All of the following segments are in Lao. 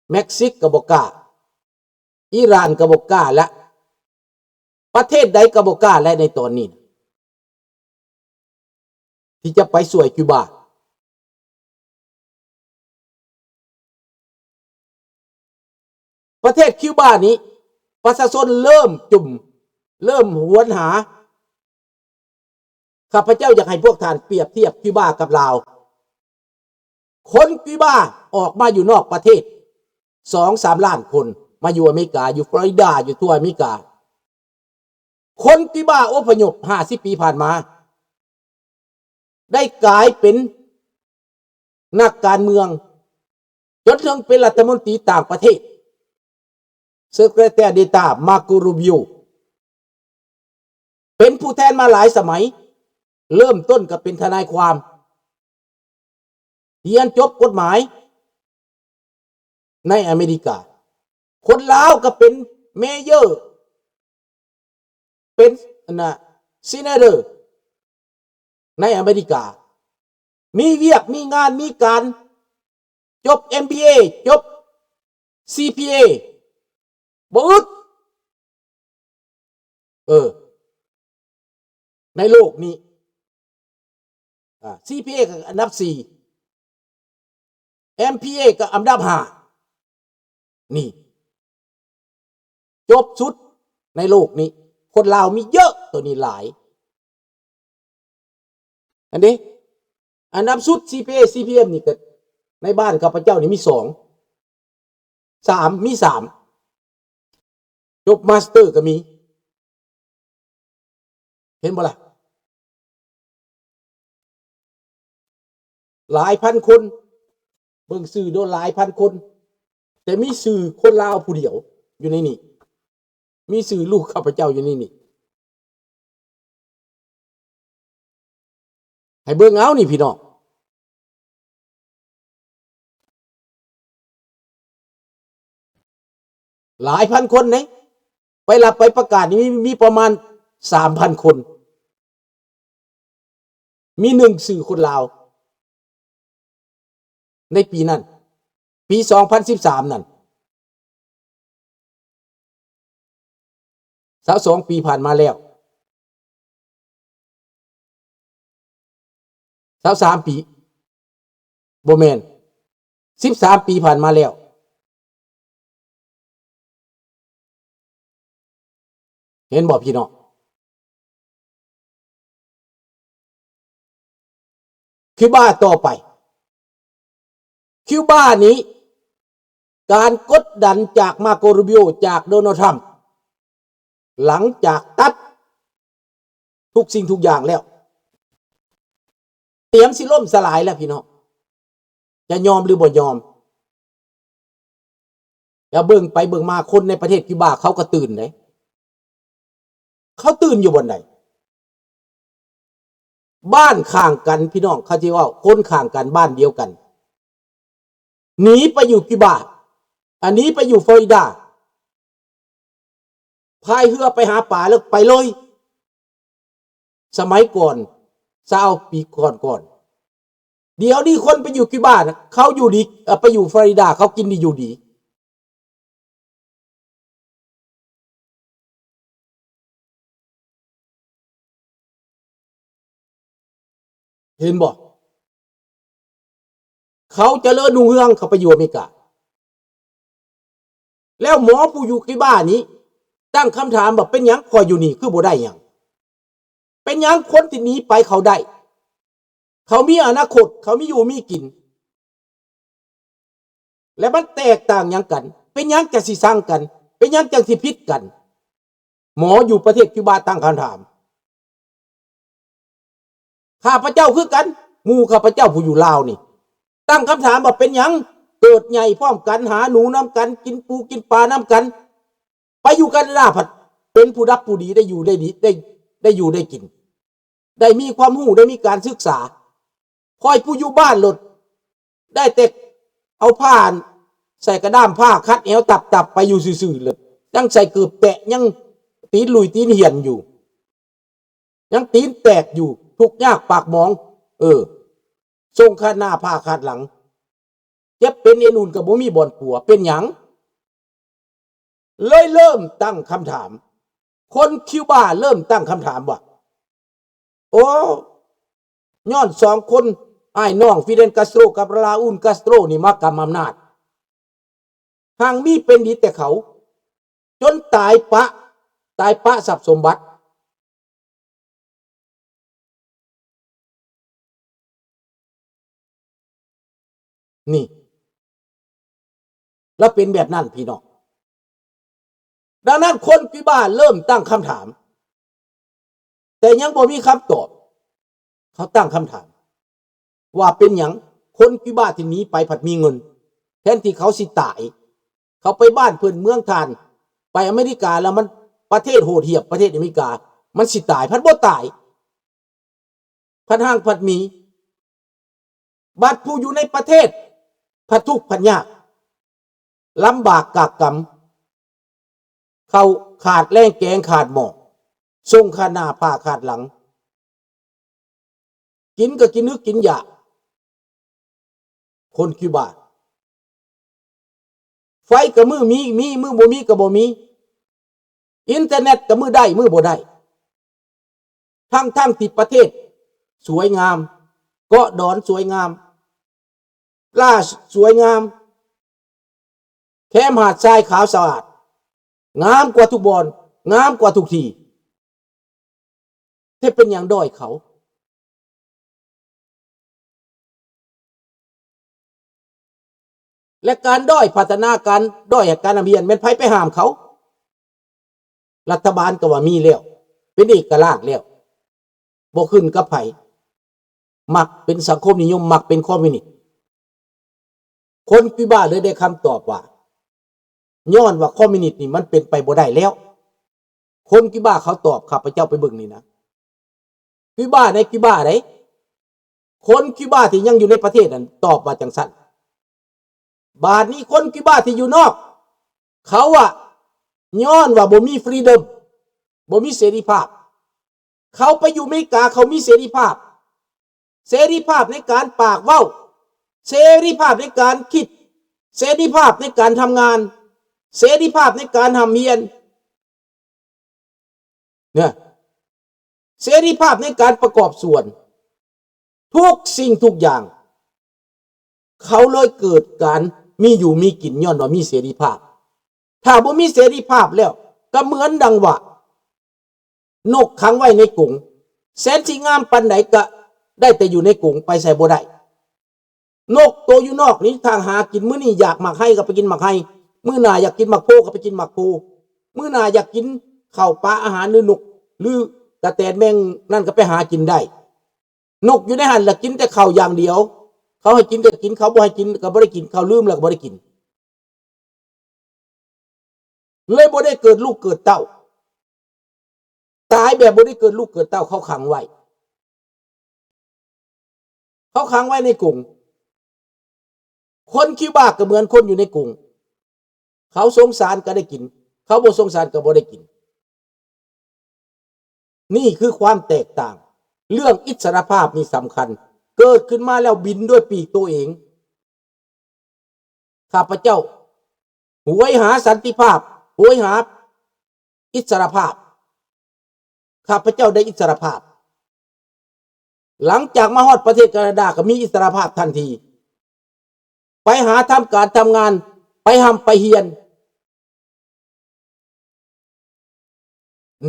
ເມັກຊິກກໍບໍ່ກ້າ, ອີຣານກໍບໍ່ກ້າລະ, ປະເທດໃດກໍບໍ່ກ້າແລະ ໃນຕອນນີ້ນະ ທີ່ຈະໄປຊ່ວຍຄິວບາ. ປະເທດຄິວບານີ້ ປະຊາຊົນເລີ່ມຈຸ່ມ ເລີ່ມຫວນຫາ. ຂ້າພະເຈົ້າຢາກໃຫ້ພວກທ່ານປຽບທຽບຄິວບາກັບລາວ. ຄົນຄິວບາອອກມາຢູ່ນອກປະເທດສອງສາມລ້ານຄົນ ມາຢູ່ອາເມລິກາ, ຢູ່ຟລໍຣິດາ, ຢູ່ທົ່ວອາເມລິກາ. ຄົນຄິວບາອົບພະຍົບຫ້າສິບປີຜ່ານມາ ໄດ້ກາຍເປັນນັກການເມືອງ ຈົນເຖິງເປັນລັດຖະມົນຕີຕ່າງປະເທດ Secretary of State Marco Rubio ເປັນຜູ້ແທນມາຫຼາຍສະໄໝ, ເລີ່ມຕົ້ນກໍເປັນທະນາຍຄວາມ, ຮຽນຈົບກົດໝາຍໃນອາເມລິກາ. ຄົນລາວກໍເປັນເມເຢີ, ເປັນ ອັນນ່າ ເຊເນເຕີ ໃນອາເມລິກາ, ມີວຽກມີງານມີການ, ຈົບເອັມບີເອ, ຈົບຊີພີເອ, ບໍ່ອຶດ. ເອີ ໃນໂລກນີ້ ອາ ຊີພີເອກໍອັນດັບສີ່, ເອັມພີເອກໍອັນດັບຫ້າ. ນີ້ ຈົບສຸດໃນໂລກນີ້, ຄົນລາວມີເຍອະ, ໂຕນີ້ຫຼາຍ. ອັນນີ້ ອັນດັບສຸດ ຊີພີເອ ຊີພີເອັມ ນີ້ກໍ ໃນບ້ານຂ້າພະເຈົ້ານີ້ມີສອງ ສາມ ມີສາມ, ຈົບມາສເຕີກໍມີ. ເຫັນບໍ່ລະ? ຫຼາຍພັນຄົນ, ເບິ່ງຊື່ໂດ ຫຼາຍພັນຄົນ, ແຕ່ມີຊື່ຄົນລາວຜູ້ດຽວຢູ່ໃນນີ້, ມີຊື່ລູກຂ້າພະເຈົ້າຢູ່ໃນນີ້. ໃຫ້ເບິ່ງເອົານີ້ພີ່ນ້ອງ, ຫຼາຍພັນຄົນເດ້, ໄປຮັບໃບປະກາດນີ້ມີ ມີປະມານສາມພັນຄົນ, ມີໜຶ່ງຊື່ຄົນລາວ ໃນປີນັ້ນ, ປີສອງພັນສິບສາມນັ້ນ. ຊາວສອງປີຜ່ານມາແລ້ວ, ຊາວສາມປີ, ບໍ່ແມ່ນ, ສິບສາມປີຜ່ານມາແລ້ວ. ເຫັນບໍ່ພີ່ນ້ອງ? ຄິວບາຕໍ່ໄປ, ຄິວບານີ້ ການກົດດັນຈາກມາໂກ ຣູບິໂອ, ຈາກໂດນັລ ທຣຳ, ຫຼັງຈາກຕັດທຸກສິ່ງທຸກຢ່າງແລ້ວ, ຕຽມຊິລົ້ມສະຫຼາຍແລ້ວພີ່ນ້ອງ, ຈະຍອມຫຼືບໍ່ຍອມ? ແລ້ວເບິ່ງໄປເບິ່ງມາ ຄົນໃນປະເທດຄິວບາເຂົາກໍຕື່ນເດ້, ເຂົາຕື່ນຢູ່ບ່ອນໃດ? ບ້ານຂ້າງກັນພີ່ນ້ອງ, ເຂົາຊິເວົ້າຄົນຂ້າງກັນ ບ້ານດຽວກັນ, ໜີໄປຢູ່ຄິວບາ, ອັນນີ້ໄປຢູ່ຟລໍຣິດາ, ພາຍເຮືອໄປຫາປາແລ້ວໄປເລີຍ. ສະໄໝກ່ອນ ຊາວປີກ່ອນໆ, ດຽວນີ້ຄົນໄປຢູ່ຄິວບານະ ເຂົາຢູ່ດີ, ເອີ ໄປຢູ່ຟລໍຣິດາ ເຂົາກິນດີຢູ່ດີ. ເຫັນບໍ່? ເຂົາຈະເລີນຮຸ່ງເຮືອງ, ເຂົາໄປຢູ່ອາເມລິກາ. ແລ້ວໝໍຜູ້ຢູ່ຄິວບານີ້ຕັ້ງຄຳຖາມວ່າ ເປັນຫຍັງຂ້ອຍຢູ່ນີ້ຄືບໍ່ໄດ້ຫຍັງ? ເປັນຫຍັງຄົນທີ່ໜີໄປເຂົາໄດ້? ເຂົາມີອະນາຄົດ, ເຂົາມີຢູ່ມີກິນ. ແລະ ມັນແຕກຕ່າງຫຍັງກັນ? ເປັນຫຍັງຈັ່ງຊິຊັງກັນ? ເປັນຫຍັງຈັ່ງຊິຜິດກັນ? ໝໍຢູ່ປະເທດຄິວບາຕັ້ງຄຳຖາມ. ຂ້າພະເຈົ້າຄືກັນ, ໝູ່ຂ້າພະເຈົ້າຜູ້ຢູ່ລາວນີ້ ຕັ້ງຄຳຖາມວ່າ ເປັນຫຍັງເກີດໃຫຍ່ພ້ອມກັນ, ຫາໜູນຳກັນ, ກິນປູກິນປານຳກັນ, ໄປຢູ່ການາດາພັດເປັນຜູ້ດັບຜູ້ດີ, ໄດ້ຢູ່ໄດ້ດີ, ໄດ້ ໄດ້ຢູ່ໄດ້ກິນ, ໄດ້ມີຄວາມຮູ້, ໄດ້ມີການສຶກສາ. ຂ້ອຍຜູ້ຢູ່ບ້ານໂລດ ໄດ້ແຕ່ເອົາຜ້າໃສ່ກະດ້າມຜ້າ ຄັດແອວຕັບໆ ໄປຢູ່ຊື່ໆ ໂລດ, ຍັງໃສ່ເກີບແຕະ, ຍັງຕີນລຸຍຕີນຫຽນຢູ່, ຍັງຕີນແຕກຢູ່, ທຸກຍາກປາກໝອງ, ເອີ, ສົ່ງຄາດໜ້າຜ້າຄາດຫຼັງ. ເຈັບເປັນເອັນອຸ່ນກໍບໍ່ມີບ່ອນປົວ ເປັນຫຍັງ? ເລີຍເລີ່ມຕັ້ງຄຳຖາມ ຄົນຄິວບາເລີ່ມຕັ້ງຄຳຖາມວ່າ ໂອ້ ຍ້ອນສອງຄົນອ້າຍນ້ອງ ຟີເດນ ກາສໂຕຣ ກັບ ຣາອູນ ກາສໂຕຣ ນີ້ມາກຳອຳນາດ ຮັ່ງມີເປັນດີແຕ່ເຂົາ ຈົນຕາຍປະ ຕາຍປະຊັບສົມບັດ. ນີ້ ລະເປັນແບບນັ້ນພີ່ນ້ອງ. ດັ່ງນັ້ນຄົນຄິວບາເລີ່ມຕັ້ງຄຳຖາມ ແຕ່ຍັງບໍ່ມີຄຳຕອບ. ເຂົາຕັ້ງຄຳຖາມວ່າເປັນຫຍັງຄົນຄິວບາທີ່ໜີໄປພັດມີເງິນ ແທນທີ່ເຂົາຊິຕາຍ ເຂົາໄປບ້ານເພິ່ນເມືອງທ່ານ ໄປອາເມລິກາແລ້ວມັນ ປະເທດໂຫດຫ້ຽມ ປະເທດອາເມລິກາ ມັນຊິຕາຍ ພັດບໍ່ຕາຍ ພັດຮັ່ງພັດມີ ບັດຜູ້ຢູ່ໃນປະເທດພັດທຸກພັດຍາກ ລຳບາກກາກກຳ ເຂົ້າຂາດແລງແກງຂາດໝໍ້ ສົ່ງຂາດໜ້າພາຂາດຫຼັງ ກິນກໍກິນຮຶກກິນຢາກ ຄົນຄິວບາ ໄຟກໍມື້ມີ ມີ ມື້ບໍ່ມີກໍບໍ່ມີ ອິນເຕີເນັດກໍມື້ໄດ້ມື້ບໍ່ໄດ້ ທັງໆທີ່ປະເທດສວຍງາມ ເກາະດອນສວຍງາມ ລາສວຍງາມ ແຄມຫາດຊາຍຂາວສະອາດ ງາມກວ່າທຸກບ່ອນ ງາມກວ່າທຸກທີ່ ແຕ່ເປັນຫຍັງດ້ອຍເຂົາ? ແລະ ການດ້ອຍພັດທະນາ ການດ້ອຍການຮ່ຳຮຽນ ແມ່ນໃຜໄປຫ້າມເຂົາ? ລັດຖະບານກໍວ່າມີແລ້ວ ເປັນເອກະລາດແລ້ວ ບໍ່ຂຶ້ນກັບໃຜ ມັກເປັນສັງຄົມນິຍົມ ມັກເປັນຄອມມິວນິດ. ຄົນຄິວບາເລີຍໄດ້ຄຳຕອບວ່າ ຍ້ອນວ່າຄອມມິວນິດນີ້ມັນເປັນໄປບໍ່ໄດ້ແລ້ວ. ຄົນຄິວບາເຂົາຕອບ ຂ້າພະເຈົ້າໄປເບິ່ງນີ້ນະ ຄິວບາໃນຄິວບາໃດ ຄົນຄິວບາທີ່ຍັງຢູ່ໃນປະເທດນັ້ນຕອບວ່າຈັ່ງຊັ້ນ. ບາດນີ້ຄົນຄິວບາທີ່ຢູ່ນອກ ເຂົາວ່າ ຍ້ອນວ່າບໍ່ມີຟຣີດອມ ບໍ່ມີເສລີພາບ ເຂົາໄປຢູ່ອາເມລິກາ ເຂົາມີເສລີພາບ ເສລີພາບໃນການປາກເວົ້າ ເສລີພາບໃນການຄິດ ເສລີພາບໃນການທຳງານ ເສລີພາບໃນການຮ່ຳຮຽນ ເນາະ ເສລີພາບໃນການປະກອບສ່ວນ ທຸກສິ່ງທຸກຢ່າງ ເຂົາເລີຍເກີດການມີຢູ່ມີກິນ ຍ້ອນວ່າມີເສລີພາບ. ຖ້າບໍ່ມີເສລີພາບແລ້ວ ກໍເໝືອນດັ່ງວ່າ ນົກຂັງໄວ້ໃນກົງ ແສນຊິງາມປານໃດກະໄດ້ແຕ່ຢູ່ໃນກົງ ໄປໃສບໍ່ໄດ້. ນົກໂຕຢູ່ນອກນີ້ ຖ້າຫາກິນ ມື້ນີ້ຢາກໝາກໄຮກໍໄປກິນໝາກໄຮ ມື້ໜ້າຢາກກິນໝາກໂພກໍໄປກິນໝາກໂພ ມື້ໜ້າຢາກກິນເຂົ້າປາອາຫານ ຫຼືນົກ ຫຼືກະແຕນແມງນັ້ນກໍໄປຫາກິນໄດ້. ນົກຢູ່ໃນຫັ້ນລະກິນແຕ່ເຂົ້າຢ່າງດຽວ ເຂົາໃຫ້ກິນກໍກິນ ເຂົາບໍ່ໃຫ້ກິນກໍບໍ່ໄດ້ກິນ ເຂົາລືມແລ້ວກໍບໍ່ໄດ້ກິນ. ເລີຍບໍ່ໄດ້ເກີດລູກເກີດເຕົ້າ ຕາຍແບບບໍ່ໄດ້ເກີດລູກເກີດເຕົ້າ ເຂົາຂັງໄວ້ ເຂົາຂັງໄວ້ໃນກົງ. ຄົນຄິວບາກໍເໝືອນຄົນຢູ່ໃນກົງ ເຂົາສົງສານກໍໄດ້ກິນ ເຂົາບໍ່ສົງສານກໍບໍ່ໄດ້ກິນ. ນີ້ຄືຄວາມແຕກຕ່າງ ເລື່ອງອິດສະຫຼະພາບນີ້ສຳຄັນ ເກີດຂຶ້ນມາແລ້ວບິນດ້ວຍປີກໂຕເອງ. ຂ້າພະເຈົ້າໂຫຍຫາສັນຕິພາບ ໂຫຍຫາອິດສະຫຼະພາບ ຂ້າພະເຈົ້າໄດ້ອິດສະຫຼະພາບ. ຫຼັງຈາກມາຮອດປະເທດການາດາກໍມີອິດສະຫຼະພາບທັນທີ ໄປຫາທຳການທຳງານ ໄປຮ່ຳໄປຮຽນ.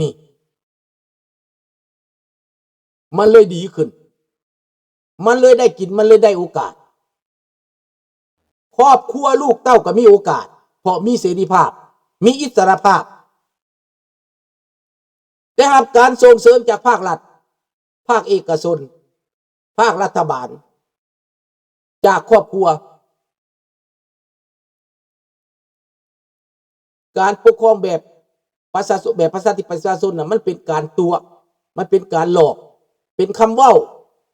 ນີ້ ມັນເລີຍດີຂຶ້ນ ມັນເລີຍໄດ້ກິນ ມັນເລີຍໄດ້ໂອກາດ. ຄອບຄົວລູກເຕົ້າກໍມີໂອກາດ ເພາະມີເສລີພາບ ມີອິດສະຫຼະພາບ ໄດ້ຮັບການສົ່ງເສີມຈາກພາກລັດ ພາກເອກະຊົນ ພາກລັດຖະບານ ຈາກຄອບຄົວ. ການປົກຄອງແບບປະຊາຊົນ ແບບປະຊາທິປະໄຕປະຊາຊົນນະ ມັນເປັນການຕົວະ ມັນເປັນການຫຼອກ ເປັນຄຳເວົ້າ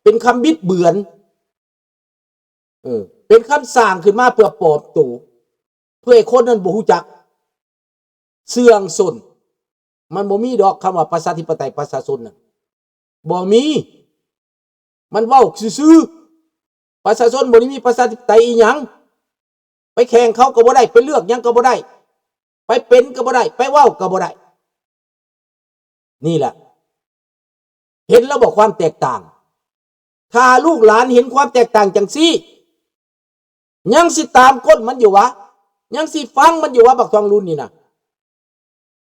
ເປັນຄຳບິດເບືອນ ເອີ ເປັນຄຳສ້າງຂຶ້ນມາເພື່ອປອມໂຕ ເພື່ອໃຫ້ຄົນນັ້ນບໍ່ຮູ້ຈັກ ເຊື່ອງຊົນ. ມັນບໍ່ມີດອກຄຳວ່າປະຊາທິປະໄຕປະຊາຊົນນັ້ນ ບໍ່ມີ. ມັນເວົ້າຊື່ໆ ປະຊາຊົນບໍ່ໄດ້ມີປະຊາທິປະໄຕອີ່ຫຍັງ. ໄປແຂ່ງເຂົາກໍບໍ່ໄດ້ ໄປເລືອກຫຍັງກໍບໍ່ໄດ້ ໄປເປັນກໍບໍ່ໄດ້ ໄປເວົ້າກໍບໍ່ໄດ້. ນີ້ແຫຼະ ເຫັນແລ້ວບໍ່ຄວາມແຕກຕ່າງ? ຖ້າລູກຫຼານເຫັນຄວາມແຕກຕ່າງຈັ່ງຊີ້ ຍັງຊິຕາມກົ້ນມັນຢູ່ຫວາ? ຍັງຊິຟັງມັນຢູ່ຫວາ? ບັກທອງລຸນນີ້ນະ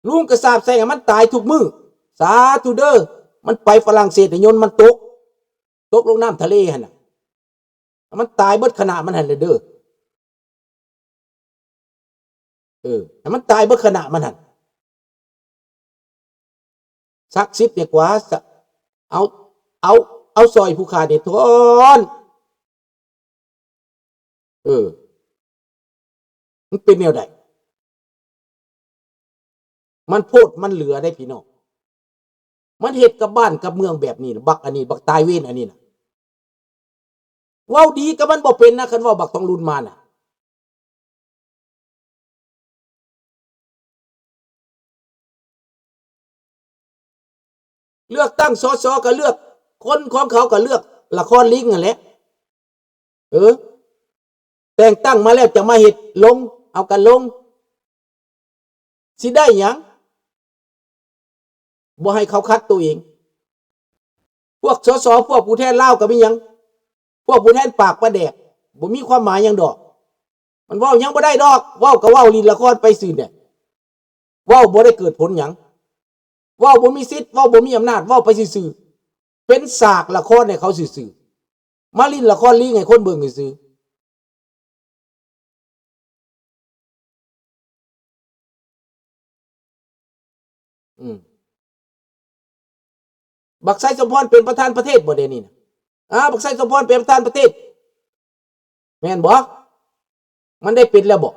ລຸງກໍສາບແຊ່ງໃຫ້ມັນຕາຍທຸກມື້. ສາທຸເດີ ມັນໄປຝຣັ່ງເສດໃຫ້ຍົນມັນຕົກ ຕົກລົງນ້ຳທະເລຫັ້ນນະ ໃຫ້ມັນຕາຍເບິດຄະນະມັນຫັ້ນແຫຼະເດີ. ເອີ ໃຫ້ມັນຕາຍເບິດຄະນະມັນຫັ້ນ. ສັກສິດດີກວ່າ ສະ ເອົາ ເອົາ ເອົາຊ່ອຍຜູ້ຂ້ານີ້ທ້ອນ. ເອີ ມັນເປັນແນວໃດ? ມັນໂພດມັນເຫຼືອເດ້ພີ່ນ້ອງ. ມັນເຮັດກັບບ້ານກັບເມືອງແບບນີ້ນະ ບັກອັນນີ້ ບັກຕາຍເວນອັນນີ້ນະ. ເວົ້າດີກັບມັນບໍ່ເປັນນະ ຄັນເວົ້າບັກທອງລຸນມານະ. ເລືອກຕັ້ງ ສສ ກໍເລືອກ ຄົນຂອງເຂົາກໍເລືອກ ລະຄອນລິງຫັ້ນແຫຼະ. ເອີ ແຕ່ງຕັ້ງມາແລ້ວຈະມາເຮັດລົງ ເອົາກັນລົງ ຊິໄດ້ຫຍັງ? ບໍ່ໃຫ້ເຂົາຂັດໂຕເອງ. ພວກ ສສ ພວກຜູ້ແທນລາວກໍມີຫຍັງ? ພວກຜູ້ແທນປາກປາແດກ ບໍ່ມີຄວາມໝາຍຫຍັງດອກ. ມັນເວົ້າຫຍັງບໍ່ໄດ້ດອກ ເວົ້າກໍເວົ້າຫຼິ້ນລະຄອນໄປຊື່ແຫຼະ. ເວົ້າບໍ່ໄດ້ເກີດຜົນຫຍັງ ເວົ້າບໍ່ມີສິດ ເວົ້າບໍ່ມີອຳນາດ ເວົ້າໄປຊື່ໆ ເປັນສາກລະຄອນໃຫ້ເຂົາຊື່ໆ ມາຫຼິ້ນລະຄອນລີງໃຫ້ຄົນເບິ່ງຊື່ໆ. ອືມ ບັກໄຊສົມພອນເປັນປະທານປະເທດບໍ່ດຽວນີ້ນະ? ອ້າວ ບັກໄຊສົມພອນເປັນປະທານປະເທດ ແມ່ນບໍ່? ມັນໄດ້ເປັນແລ້ວບໍ່?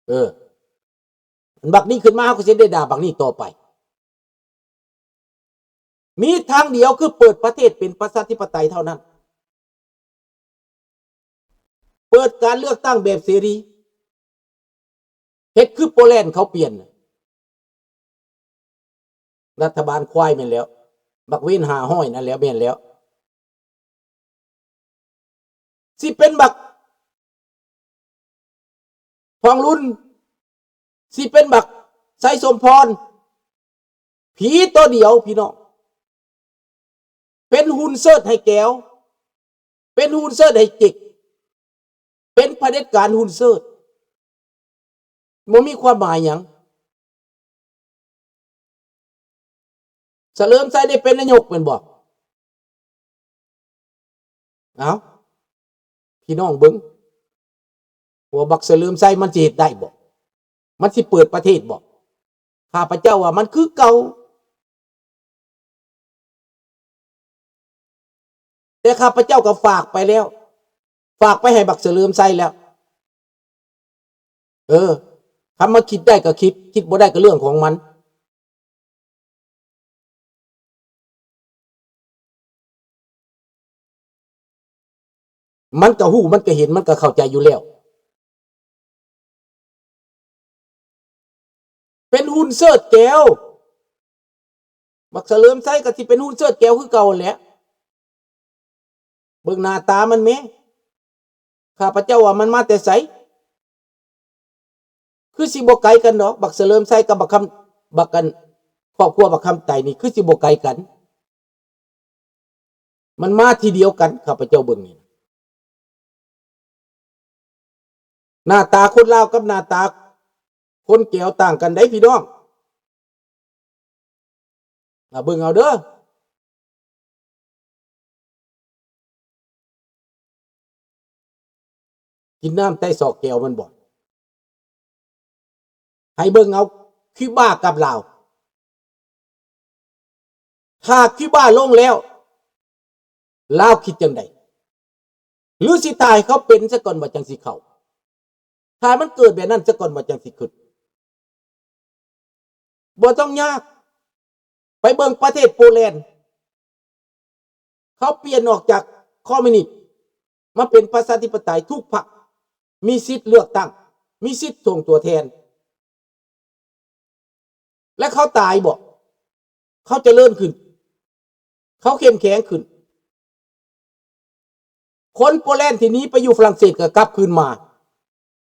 ເອີ ອັນບັກນີ້ຂຶ້ນມາ ເຮົາກໍຊິໄດ້ດ່າບັກນີ້ຕໍ່ໄປ. ມີທາງດຽວຄືເປີດປະເທດເປັນປະຊາທິປະໄຕເທົ່ານັ້ນ. ເປີດການເລືອກຕັ້ງແບບເສລີ ເຮັດຄືໂປແລນເຂົາປ່ຽນ ລັດຖະບານຄວາຍແມ່ນແລ້ວ ບັກເວນຫ້າຮ້ອຍນັ້ນແຫຼະ ແມ່ນແລ້ວ ຊິເປັນບັກທອງລຸນ ຊິເປັນບັກໄຊສົມພອນ ຜີຕົວດຽວພີ່ນ້ອງ ເປັນຫຸ່ນເຊີດໃຫ້ແກວ ເປັນຫຸ່ນເຊີດໃຫ້ເຈັກ ເປັນຜະເດັດການຫຸ່ນເຊີດ ບໍ່ມີຄວາມໝາຍຫຍັງ. ສະເຫຼີມໄຊໄດ້ເປັນນາຍົກແມ່ນບໍ່? ເອົ້າ ພີ່ນ້ອງເບິ່ງ ວ່າບັກສະເຫຼີມໄຊມັນຊິເຮັດໄດ້ບໍ່? ມັນຊິເປີດປະເທດບໍ່? ຂ້າພະເຈົ້າວ່າມັນຄືເກົ່າ. ແຕ່ຂ້າພະເຈົ້າກໍຝາກໄປແລ້ວ ຝາກໄປໃຫ້ບັກສະເຫຼີມໄຊແລ້ວ. ເອີ ຄັນມັນຄິດໄດ້ກໍຄິດ ຄິດບໍ່ໄດ້ກໍເລື່ອງຂອງມັນ. ມັນກໍຮູ້ ມັນກໍເຫັນ ມັນກໍເຂົ້າໃຈຢູ່ແລ້ວ. ເປັນຫຸ່ນເຊີດແກວ ບັກສະເຫຼີມໄຊກໍຊິເປັນຫຸ່ນເຊີດແກວຄືເກົ່າຫັ້ນແຫຼະ. ເບິ່ງໜ້າຕາມັນແມ້ ຂ້າພະເຈົ້າວ່າມັນມາແຕ່ໃສ? ຄືຊິບໍ່ໄກກັນດອກ ບັກສະເຫຼີມໄຊກັບບັກຄຳ ບັກ ອັນ ຄອບຄົວບັກຄຳໄຕນີ້ ຄືຊິບໍ່ໄກກັນ. ມັນມາທີດຽວກັນ ຂ້າພະເຈົ້າເບິ່ງນີ້. ໜ້າຕາຄົນລາວກັບໜ້າຕາຄົນແກວຕ່າງກັນເດ້ພີ່ນ້ອງ. ມາເບິ່ງເອົາເດີ ກິນນ້ຳໃຕ້ຊອກແກ້ວມັນບໍ່? ໃຫ້ເບິ່ງເອົາຄິວບາກັບລາວ ຖ້າຄິວບາລົງແລ້ວ ລາວຄິດຈັ່ງໃດ? ຫຼືຊິຖ້າໃຫ້ເຂົາເປັນຊະກ່ອນວ່າຈັ່ງຊິເຂົ້າ? ຖ້າມັນເກີດແບບນັ້ນຊະກ່ອນວ່າຈັ່ງຊິຂຶ້ນ? ບໍ່ຕ້ອງຍາກ ໄປເບິ່ງປະເທດໂປແລນ ເຂົາປ່ຽນອອກຈາກຄອມມິວນິດມາເປັນປະຊາທິປະໄຕ ທຸກພັກມີສິດເລືອກຕັ້ງ ມີສິດສົ່ງຕົວແທນ. ແລະເຂົາຕາຍບໍ່? ເຂົາຈະເລີນຂຶ້ນ ເຂົາເຂັ້ມແຂງຂຶ້ນ. ຄົນໂປແລນທີ່ໜີໄປຢູ່ຝຣັ່ງເສດກໍກັບຄືນມາ